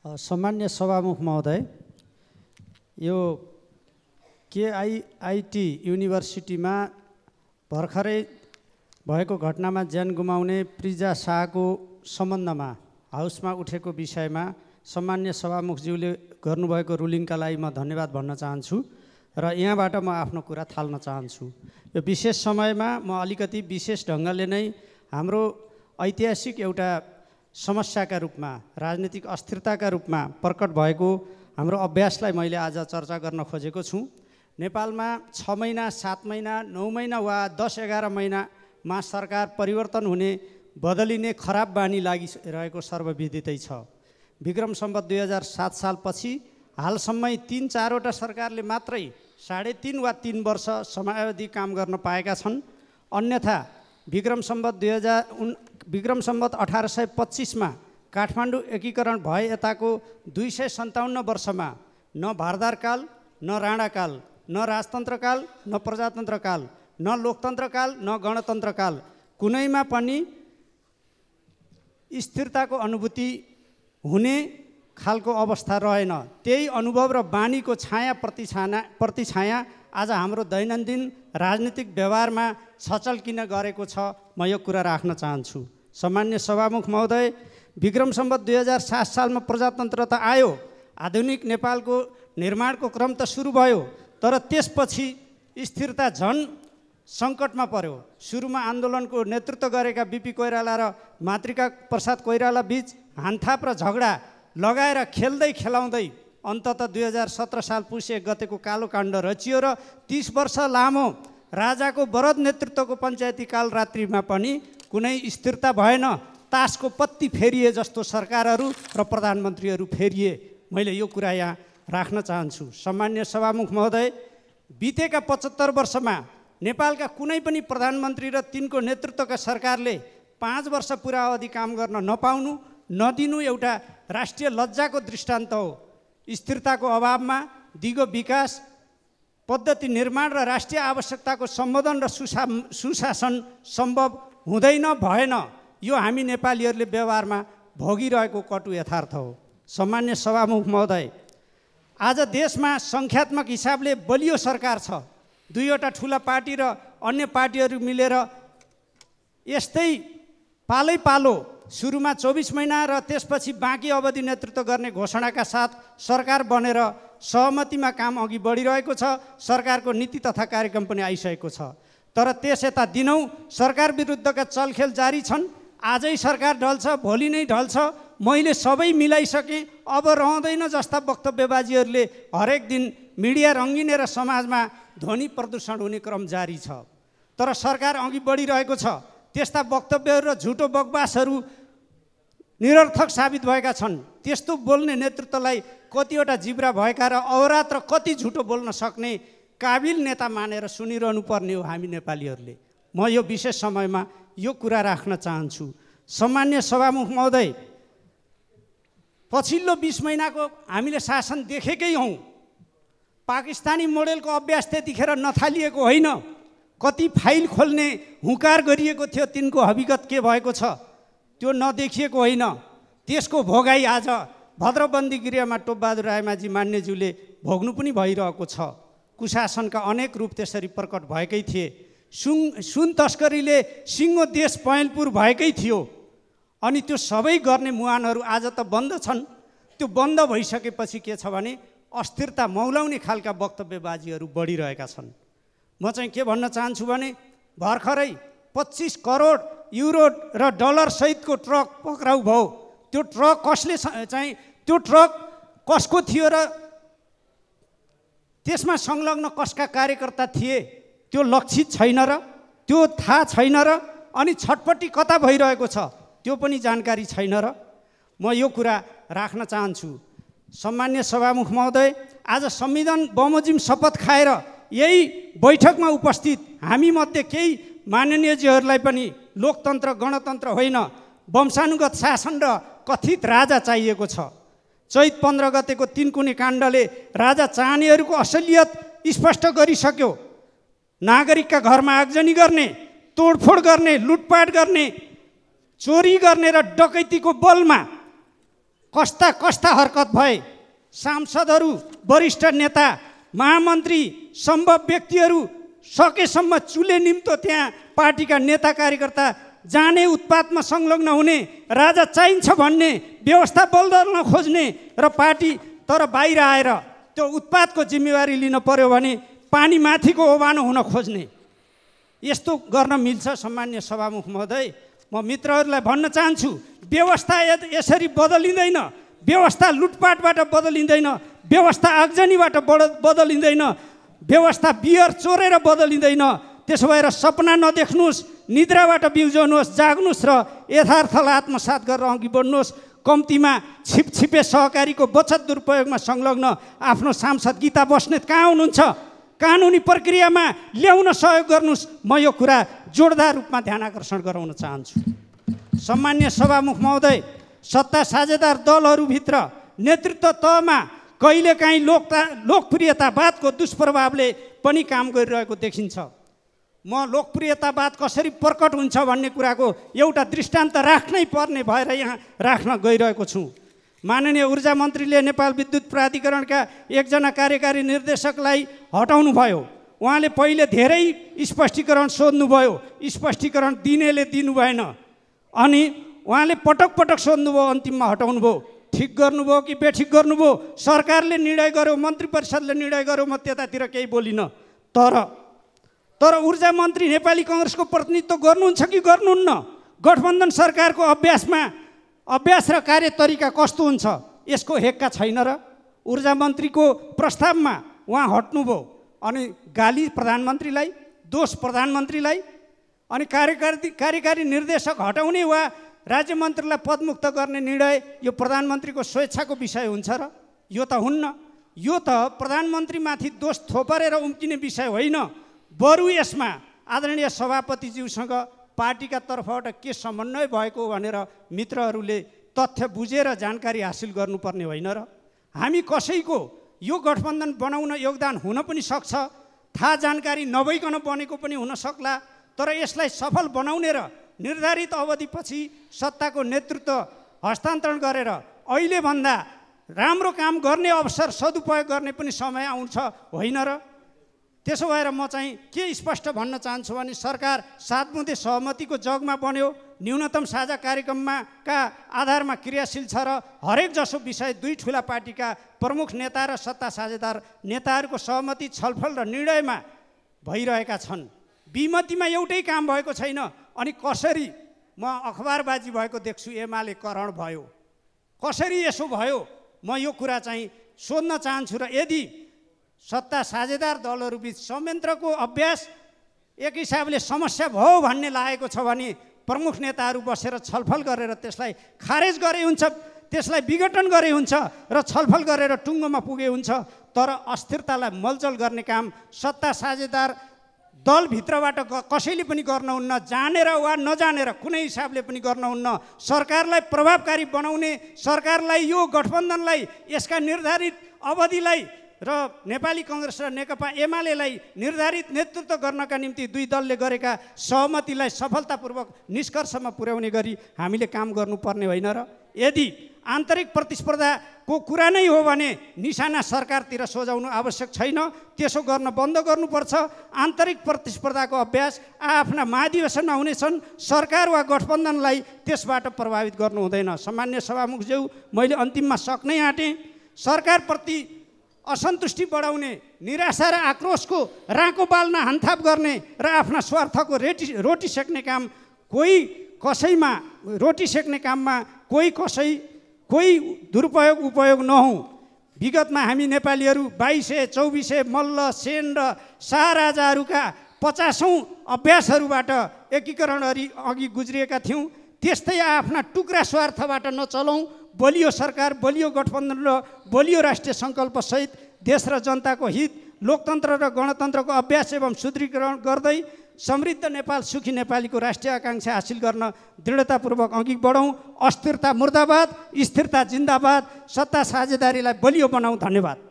सम्मान्य सभामुख महोदय, यो केआईआईटी युनिभर्सिटीमा भर्खरै भएको घटनामा ज्यान गुमाउने प्रिजा शाहको सम्बन्धमा हाउसमा उठेको विषयमा सम्मान्य सभामुखज्यूले गर्नुभएको रुलिङका लागि म धन्यवाद भन्न चाहन्छु र यहाँबाट म आफ्नो कुरा थाल्न चाहन्छु। यो विशेष समयमा म अलिकति विशेष ढङ्गले नै हाम्रो ऐतिहासिक एउटा समस्याका रूपमा, राजनीतिक अस्थिरताका रूपमा प्रकट भएको हाम्रो अभ्यासलाई मैले आज चर्चा गर्न खोजेको छु। नेपालमा 6 महिना, 7 महिना, 9 महिना वा 10-11 महिनामा सरकार परिवर्तन हुने, बदलिने खराब बानी लागिरहेको सर्वविदितै छ। विक्रम सम्वत 2007 सालपछि हालसम्मै 3-4वटा सरकारले मात्रै 3.5 वा 3 वर्ष समयावधि काम गर्न पाएका छन्। अन्यथा विक्रम सम्वत 1825 मा काठमाडौँ एकीकरण भए यताको 257 वर्षमा न भारदारकाल, न राणाकाल, न राजतन्त्रकाल, न प्रजातन्त्रकाल, न लोकतन्त्रकाल, न गणतन्त्रकाल कुनैमा पनि स्थिरताको अनुभूति हुने खालको अवस्था रहेन। त्यही अनुभव र बानीको छाया प्रतिछाया आज हाम्रो दैनन्दिन राजनीतिक व्यवहारमा छचल्किन गरेको छ। म यो कुरा राख्न चाहन्छु। सम्मान्य सभामुख महोदय, विक्रम सम्वत 2007 सालमा प्रजातन्त्र त आयो, आधुनिक नेपालको निर्माणको क्रम त सुरु भयो, तर त्यसपछि स्थिरता झन सङ्कटमा पर्यो। सुरुमा आन्दोलनको नेतृत्व गरेका बीपी कोइराला र मातृका प्रसाद कोइराला बीच हानथाप र झगडा लगाएर खेल्दै खेलाउँदै अन्ततः 2017 साल पुस 1 गतेको कालो काण्ड रचियो र 30 वर्ष लामो राजाको वरद नेतृत्वको पञ्चायती काल रात्रिमा पनि कुनै स्थिरता भएन। तासको पत्ती फेरिए जस्तो सरकारहरू र प्रधानमन्त्रीहरू फेरिए। मैले यो कुरा यहाँ राख्न चाहन्छु। सम्मान्य सभामुख महोदय, बितेका 75 वर्षमा नेपालका कुनै पनि प्रधानमन्त्री र तिनको नेतृत्वका सरकारले 5 वर्ष पुरा अवधि काम गर्न नपाउनु, नदिनु एउटा राष्ट्रिय लज्जाको दृष्टान्त हो। स्थिरताको अभावमा दिगो विकास, पद्धति निर्माण र राष्ट्रिय आवश्यकताको सम्बोधन र सुशासन सम्भव हुँदैन, भएन। यो हामी नेपालीहरूले व्यवहारमा भोगिरहेको कटु यथार्थ हो। सम्मान्य सभामुख महोदय, आज देशमा सङ्ख्यात्मक हिसाबले बलियो सरकार छ। 2वटा ठुला पार्टी र अन्य पार्टीहरू मिलेर यस्तै पालै पालो सुरुमा 24 महिना र त्यसपछि बाँकी अवधि नेतृत्व गर्ने घोषणाका साथ सरकार बनेर सहमतिमा काम अघि बढिरहेको छ। सरकारको नीति तथा कार्यक्रम पनि आइसकेको छ। तर त्यस यता दिनौँ सरकार विरुद्धका चलखेल जारी छन्। आजै सरकार ढल्छ, भोलि नै ढल्छ, मैले सबै मिलाइसकेँ, अब रहँदैन जस्ता वक्तव्यबाजीहरूले हरेक दिन मिडिया रङ्गिने र समाजमा ध्वनि प्रदूषण हुने क्रम जारी छ। तर सरकार अघि बढिरहेको छ। त्यस्ता वक्तव्यहरू र झुटो बकवासहरू निरर्थक साबित भएका छन्। त्यस्तो बोल्ने नेतृत्वलाई कतिवटा जिब्रा भएका र अवरात्र कति झुटो बोल्न सक्ने काबिल नेता मानेर सुनिरहनु पर्ने हो हामी नेपालीहरूले। म यो विशेष समयमा यो कुरा राख्न चाहन्छु। सम्मान्य सभामुख महोदय, पछिल्लो 20 महिनाको हामीले शासन देखेकै हौँ। पाकिस्तानी मोडेलको अभ्यास त्यतिखेर नथालिएको होइन। कति फाइल खोल्ने हुँकार गरिएको थियो, तिनको हकीकत के भएको छ त्यो नदेखिएको होइन। त्यसको भोगाई आज भद्रबन्दी गृहमा टोपबहादुर रायमाझी मान्यज्यूले भोग्नु पनि भइरहेको छ। कुशासनका अनेक रूप त्यसरी प्रकट भएकै थिए। सुन तस्करीले सिङ्गो देश पहेँलपुर भएकै थियो। अनि त्यो सबै गर्ने मुहानहरू आज त बन्द छन्। त्यो बन्द भइसकेपछि के छ भने अस्थिरता मौलाउने खालका वक्तव्यबाजीहरू बढिरहेका छन्। म चाहिँ के भन्न चाहन्छु भने भर्खरै 25 करोड युरो र डलर सहितको ट्रक पक्राउ भयो। त्यो ट्रक कसले चाहिँ त्यो ट्रक कसको थियो र त्यसमा संलग्न कसका कार्यकर्ता थिए त्यो लक्षित छैन र त्यो थाहा छैन र अनि छटपट्टि कता भइरहेको छ त्यो पनि जानकारी छैन र म यो कुरा राख्न चाहन्छु। सम्मान्य सभामुख महोदय, आज संविधान बमोजिम शपथ खाएर यही बैठकमा उपस्थित हामी मध्ये केही माननीयजीहरूलाई पनि लोकतन्त्र, गणतन्त्र होइन, वंशानुगत शासन र कथित राजा चाहिएको छ। चैत 15 गतेको 3 कुने काण्डले राजा चाहनेहरूको असलियत स्पष्ट गरिसक्यो। नागरिकका घरमा आगजनी गर्ने, तोडफोड गर्ने, लुटपाट गर्ने, चोरी गर्ने र डकैतीको बलमा कस्ता कस्ता हरकत भए। सांसदहरू, वरिष्ठ नेता, महामन्त्री, सम्भव व्यक्तिहरू सकेसम्म चुले निम्तो त्यहाँ पार्टीका नेता कार्यकर्ता जाने, उत्पातमा संलग्न हुने, राजा चाहिन्छ भन्ने, व्यवस्था बदल्न खोज्ने र पार्टी तर बाहिर आएर त्यो उत्पातको जिम्मेवारी लिन पर्यो भने पानी माथिको ओभानो हुन खोज्ने, यस्तो गर्न मिल्छ? सम्मान्य सभामुख महोदय, म मित्रहरूलाई भन्न चाहन्छु, व्यवस्था यसरी बदलिँदैन। व्यवस्था लुटपाटबाट बदलिँदैन, व्यवस्था आगजनीबाट बदलिँदैन, व्यवस्था बियर चोरेर बदलिँदैन। त्यसो भएर सपना नदेख्नुहोस्, निद्राबाट बिउजाउनुहोस्, जाग्नुहोस् र यथार्थलाई आत्मसात गरेर अघि बढ्नुहोस्। कम्तीमा छिपछिपे सहकारीको बचत दुरुपयोगमा संलग्न आफ्नो सांसद गीता बस्नेत कहाँ हुनुहुन्छ? कानुनी प्रक्रियामा ल्याउन सहयोग गर्नुहोस्। म यो कुरा जोडदार रूपमा ध्यान आकर्षण गराउन चाहन्छु। सम्मान्य सभामुख महोदय, सत्ता साझेदार दलहरूभित्र नेतृत्व तहमा कहिलेकाहीँ लोकप्रियतावादको दुष्प्रभावले पनि काम गरिरहेको देखिन्छ। म लोकप्रियतावाद कसरी प्रकट हुन्छ भन्ने कुराको एउटा दृष्टान्त राख्नै पर्ने भएर यहाँ राख्न गइरहेको छु। माननीय ऊर्जा मन्त्रीले नेपाल विद्युत प्राधिकरणका एकजना कार्यकारी निर्देशकलाई हटाउनु भयो। उहाँले पहिले धेरै स्पष्टीकरण सोध्नुभयो, स्पष्टीकरण दिनेले दिनु भएन, अनि उहाँले पटक पटक सोध्नुभयो, अन्तिममा हटाउनु भयो। ठिक गर्नुभयो कि बेठिक गर्नुभयो? सरकारले निर्णय गर्यो, मन्त्री परिषदले निर्णय गर्यो, म त्यतातिर केही बोलिनँ। तर ऊर्जा मन्त्री नेपाली काङ्ग्रेसको प्रतिनिधित्व गर्नुहुन्छ कि गर्नुहुन्न? गठबन्धन सरकारको अभ्यास र कार्यतरिका कस्तो हुन्छ यसको हेक्का छैन र? ऊर्जा मन्त्रीको प्रस्तावमा उहाँ हट्नुभयो, अनि गाली प्रधानमन्त्रीलाई, दोष प्रधानमन्त्रीलाई, अनि कार्यकारी निर्देशक हटाउने वा राज्य मन्त्रीलाई पदमुक्त गर्ने निर्णय यो प्रधानमन्त्रीको स्वेच्छाको विषय हुन्छ र? यो त हुन्न। यो त प्रधानमन्त्रीमाथि दोष थोपरेर उम्किने विषय होइन। बरु यसमा आदरणीय सभापतिज्यूसँग पार्टीका तर्फबाट के समन्वय भएको भनेर मित्रहरूले तथ्य बुझेर जानकारी हासिल गर्नुपर्ने होइन र? हामी कसैको यो गठबन्धन बनाउन योगदान हुन पनि सक्छ, थाहा जानकारी नभइकन बनेको पनि हुन सक्ला, तर यसलाई सफल बनाउने र निर्धारित अवधिपछि सत्ताको नेतृत्व हस्तान्तरण गरेर अहिलेभन्दा राम्रो काम गर्ने अवसर सदुपयोग गर्ने पनि समय आउँछ होइन र? त्यसो भएर म चाहिँ के स्पष्ट भन्न चाहन्छु भने सरकार 7 बुँदे सहमतिको जगमा बन्यो, न्यूनतम साझा कार्यक्रमका आधारमा क्रियाशील छ र हरेक जसो विषय दुई ठुला पार्टीका प्रमुख नेता र सत्ता साझेदार नेताहरूको सहमति, छलफल र निर्णयमा भइरहेका छन्। विमतिमा एउटै काम भएको छैन। अनि कसरी म अखबारबाजी भएको देख्छु, एमाले करण भयो, कसरी यसो भयो? म यो कुरा चाहिँ सोध्न चाहन्छु। र यदि सत्ता साझेदार दलहरूबिच संयन्त्रको अभ्यास एक हिसाबले समस्या भयो भन्ने लागेको छ भने प्रमुख नेताहरू बसेर छलफल गरेर त्यसलाई खारेज गरे हुन्छ, त्यसलाई विघटन गरे हुन्छ र छलफल गरेर टुङ्गोमा पुगे हुन्छ। तर अस्थिरतालाई मलजल गर्ने काम सत्ता साझेदार दलभित्रबाट कसैले पनि गर्नुहुन्न, जानेर वा नजानेर कुनै हिसाबले पनि गर्नुहुन्न। सरकारलाई प्रभावकारी बनाउने, सरकारलाई यो गठबन्धनलाई यसका निर्धारित अवधिलाई र नेपाली काङ्ग्रेस र नेकपा एमालेलाई निर्धारित नेतृत्व गर्नका निम्ति दुई दलले गरेका सहमतिलाई सफलतापूर्वक निष्कर्षमा पुर्याउने गरी हामीले काम गर्नुपर्ने होइन र? यदि आन्तरिक प्रतिस्पर्धाको कुरा नै हो भने निशाना सरकारतिर सोझाउनु आवश्यक छैन, त्यसो गर्न बन्द गर्नुपर्छ। आन्तरिक प्रतिस्पर्धाको अभ्यास आफ्ना महाधिवेशनमा हुनेछन्, सरकार वा गठबन्धनलाई त्यसबाट प्रभावित गर्नु हुँदैन। सामान्य सभामुखज्यू, मैले अन्तिममा सक्नै आँटेँ। सरकारप्रति असन्तुष्टि बढाउने, निराशा र आक्रोशको राँको बाल्न हानथाप गर्ने र आफ्ना स्वार्थको रोटी सेक्ने काम, कोही कसैमा रोटी सेक्ने काममा कोही दुरुपयोग उपयोग नहुँ। विगतमा हामी नेपालीहरू 2200, 2400 मल्ल, सेन र शाह राजाहरूका 50औं अभ्यासहरूबाट एकीकरण अघि गुज्रिएका थियौँ। त्यस्तै आफ्ना टुक्रा स्वार्थबाट नचलौँ। बलियो सरकार, बलियो गठबन्धन र बलियो राष्ट्रिय सङ्कल्पसहित देश र जनताको हित, लोकतन्त्र र गणतन्त्रको अभ्यास एवं सुदृढीकरण गर्दै समृद्ध नेपाल, सुखी नेपालीको राष्ट्रिय आकाङ्क्षा हासिल गर्न दृढतापूर्वक अघि बढौँ। अस्थिरता मुर्दाबाद, स्थिरता जिन्दाबाद। सत्ता साझेदारीलाई बलियो बनाऊ। धन्यवाद।